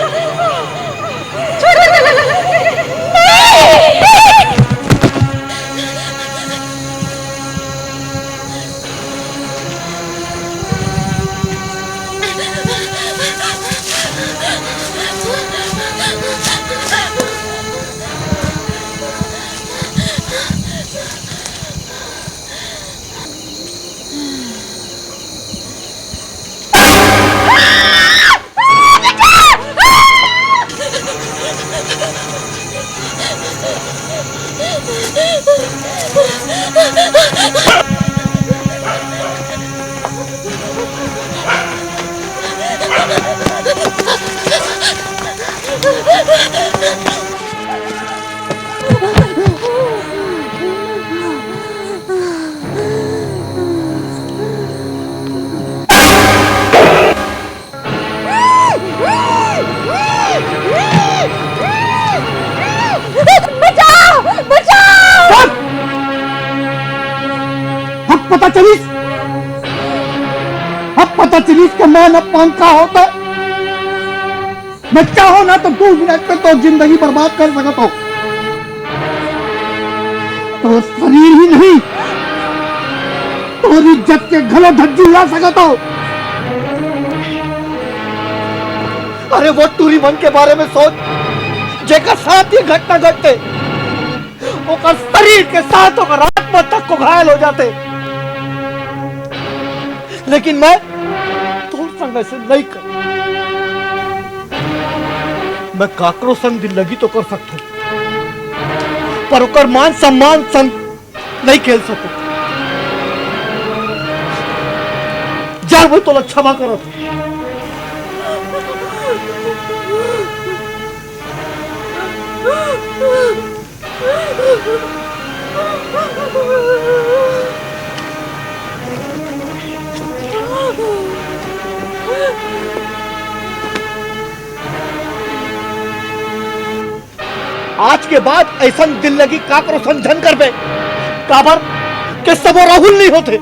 छोड़ दे मोला, नहीं। चलिस, अब पता चलिस कि मान अपमान का होथे। मैं चाहूं ना तो दो मिनट में तो जिंदगी बर्बाद कर सकत हंव। तोर शरीर ही नहीं, तोर इज्जत के घलो धज्जी उड़ा सकत हंव। अरे वो टूरी मन के बारे में सोच, जेकर साथ ये घटना घटथे, ओकर शरीर के साथ ओकर आत्मा तक को घायल हो जाथे। लेकिन मैं तोर संग ऐसे नहीं कर। मैं काकरो संग दिल लगी तो कर सकता हूँ, पर ओकर मान सम्मान संग नहीं खेल सकता। जा, मैं तोला क्षमा करत हूँ। आज के बाद ऐसन दिल लगी काकरो संग झन करबे, काबर के सबो राहुल नहीं होते।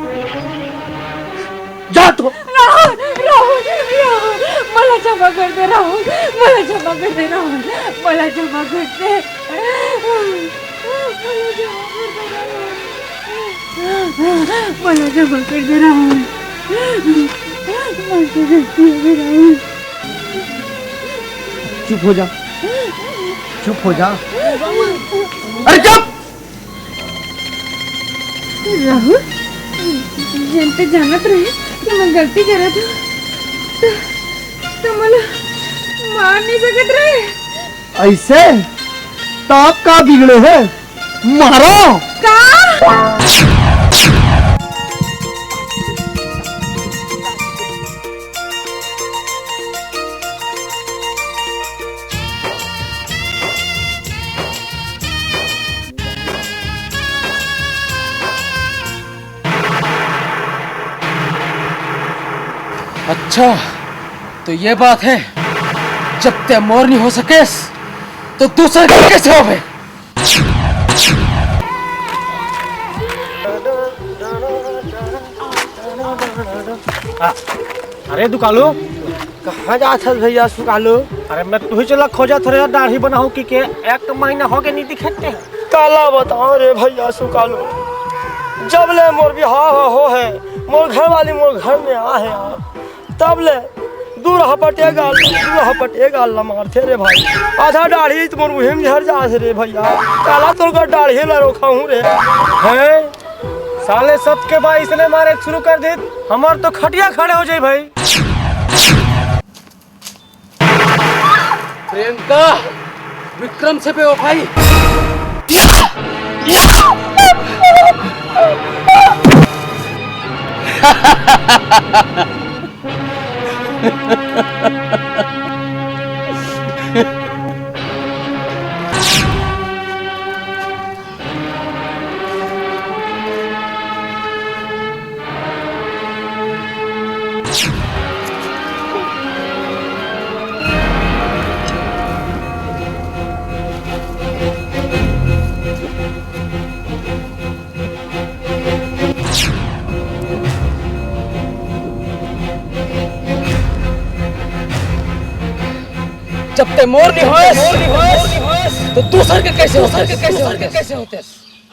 जा तो। राहुल, राहुल, राहुल, मला क्षमा कर दे राहुल, मला क्षमा कर दे राहुल, मला क्षमा कर दे। मला क्षमा कर दे राहुल। मला क्षमा कर दे राहुल। चुप हो जा, चुप हो जा। अरे चुप। राहुल, जब ते जानत रहे कि मैं गलती करत हूँ, तो, तो मला मार नहीं सकत रहे। ऐसे? तो आप का बिगड़े हैं? मारो। का? अच्छा, तो ये बात है, जब ते मोर नहीं हो सकेस, तो दूसर के कैसे होबे? हाँ। अरे दुकालू, कहाँ जात हस भैया सुकालू? अरे मैं तुही चला खोजत हरे यार, दाढ़ी बनाहूँ कि के एक महीना हो गए नहीं दिखते। काला बताओ रे भैया सुकालू, जब ले मोर बिहाव हो है, मोर घर वाली मोर घर में आ है यार, तब ले दूर हपटे गाल, दूर हपटे गाल ला मारथे रे भाई। आधा दाढ़ी तो मोर मुहिम झर जात रे भैया। काला तोर का दाढ़ी ला रोका हूँ रे। हैं? साले सबके बा इसने मारे शुरू कर दे, हमार तो खटिया खड़े हो जाए भाई। प्रियंका, विक्रम से बेवफाई। जब ते मोर नहीं होएस, तो दूसर के कैसे होते?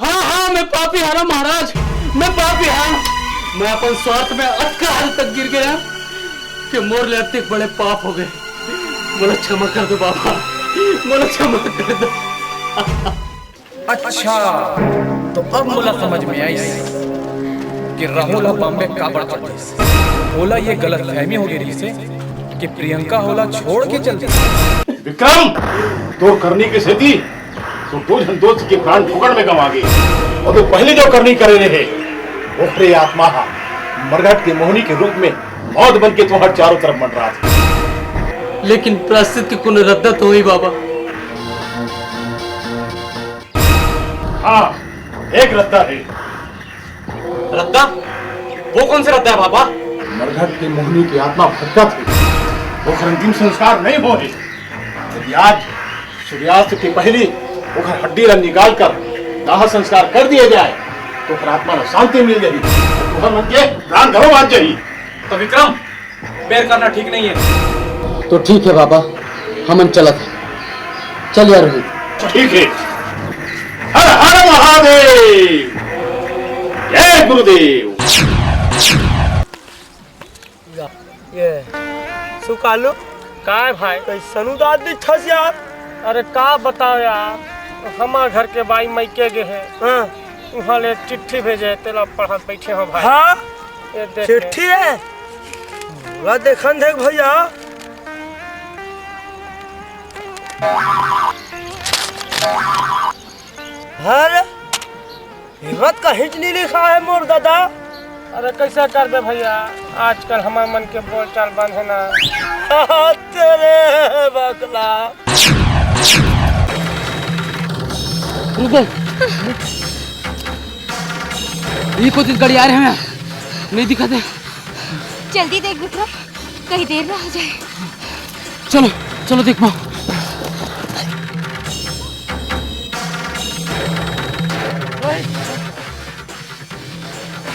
हाँ, हाँ, मैं पापी हारा महाराज, मैं पापी हारा। मैं अपन स्वार्थ में अतका हद तक गिर गया कि मोर ले अतिक बड़े पाप हो गए। मोला क्षमा कर दो बाबा, मोला क्षमा कर दो। अच्छा, तो अब मोला समझ में आइस कि राहुल ह बॉम्बे काबर चल दिस। ओला ये गलतफहमी हो गई रहिस हे कि प्रियंका ओला छोड़ के चल दिस। विक्रम, तोर करनी के सेती तो दो झन दोस्त के प्राण फोकट में गंवा गे। और तू पहले जो करनी करे रहे, ओकरे आत्मा हा मरघट के मोहनी के रूप में मौत बन के तुम्हारे चारों तरफ मंडरात हे। लेकिन प्रायश्चित के कोनो रद्दा तो होही बाबा। हाँ, एक रद्दा है। रद्दा? वो कौन सा रद्दा है बाबा? मरघट के मोहनी की आत्मा भटकत है, ओकर अंतिम संस्कार नहीं हो है। यदि आज सूर्यास्त के पहली ओकर हड्डी ला निकाल कर दाह संस्कार कर दिए जाए, तो ओकर आत्मा ला शांति मिल जाएगी। ओकर मन के प्राण घलो बाच जाही। तो विक्रम, बेर करना ठीक नहीं है। तो ठीक है बाबा, हमन चलत है। चल यार रोहित। ठीक है। हर हर महादेव। जय गुरुदेव। ये सुकालू, काय भाई? कैसन उदास दिखथस यार? अरे का बताओ यार, हमार घर के बाई मइके गे हे। हाँ। उहाँ ले चिट्ठी भेजे हे, तेला पढ़त बइठे हों भाई। हाँ? ये देख। चिट्ठी हे? मोला देखन देख भैया। अरे, हिम्मत कहीं च नहीं लिखा है मोर दादा। अरे कैसे करबे भैया, आजकल हमार मन के बोलचाल बंद है ना। तेरे बकला। रुको, ये कोई गाड़ी आ रहे हैं, नहीं दिखाते। जल्दी देख विक्रम, कहीं देर ना हो जाए। चलो, चलो देख पाओ। वही,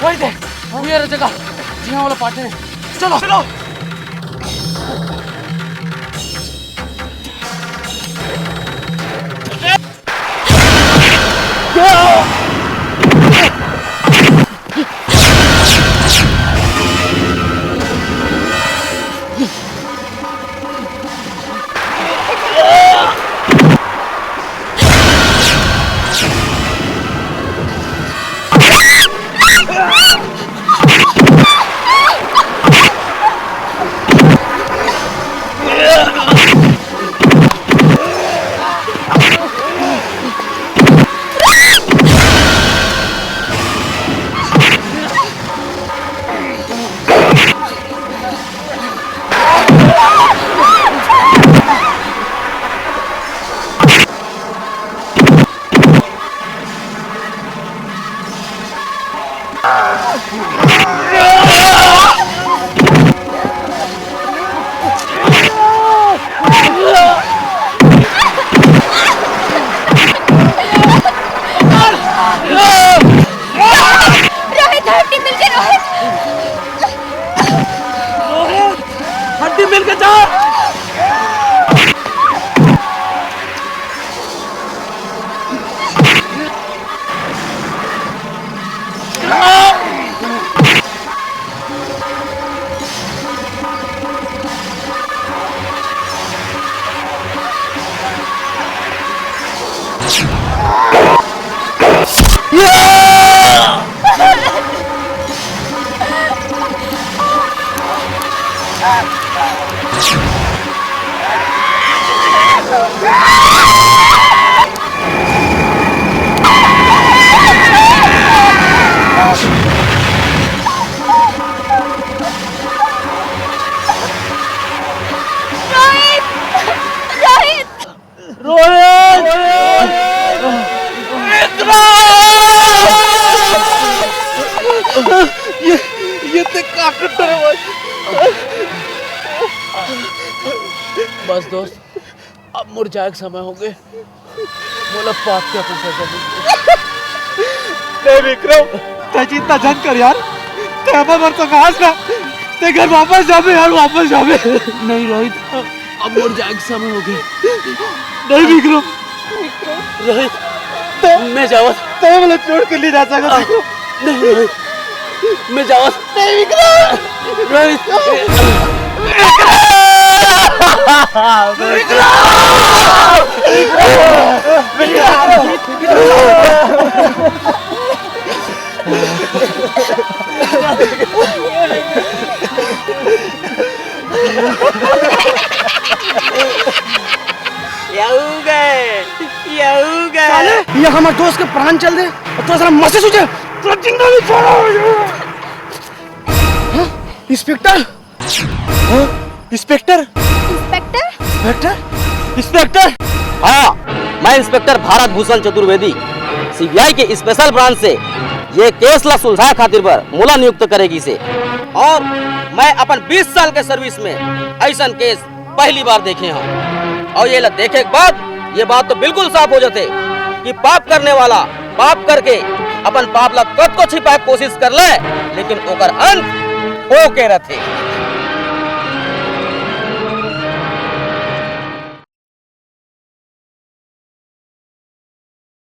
वही देख, वो ये जगह, जी हाँ, वाला पार्टनर है। चलो, चलो। रोहित, हड्डी मिल गई, रोहित। हड्डी मिल के जा। रोहित! रोहित! ये, ये ते का करत हस भाई? बस दोस्त, अब मोर जाए के समय होगे। मोला पाप के अपन सजा मिल गे। नहीं विक्रम, ते चिंता झन कर यार, ते हमर बर संघास ना, ते घर वापस जाबे यार, वापस जाबे। नहीं रोहित, अब मोर जाए के समय होगे। नहीं विक्रम। रोहित, मैं जावत। ते मोला छोड़ के नहीं जा सकत विक्रम। नहीं रोहित, मैं जावत। नहीं विक्रम। रोहित। विक्रम। विक्रम। यहू गए, यहू गए। साले, ये हमारे दोस्त के प्राण चल दे और तोरा साला मसे सूझे, तोला जिंदा नहीं छोड़ो। हाँ? इंस्पेक्टर? हाँ? इंस्पेक्टर? इंस्पेक्टर? इंस्पेक्टर? इंस्पेक्टर? हाँ, मैं इंस्पेक्टर भारत भूषण चतुर्वेदी, सीबीआई के स्पेशल ब्रांच से ये केस ला सुलझाए खातिर बर मोला नियुक्त करे गिस हे। और मैं अपन बीस साल के सर्विस में ऐसन केस पहली बार देखे हूँ। और ये ला देखे के बाद ये बात तो बिल्कुल साफ हो जाथे कि पाप करने वाला पाप करके अपन पाप ला कतको छिपाए के कोशिश कर ले, लेकिन ओकर अंत होके रथे।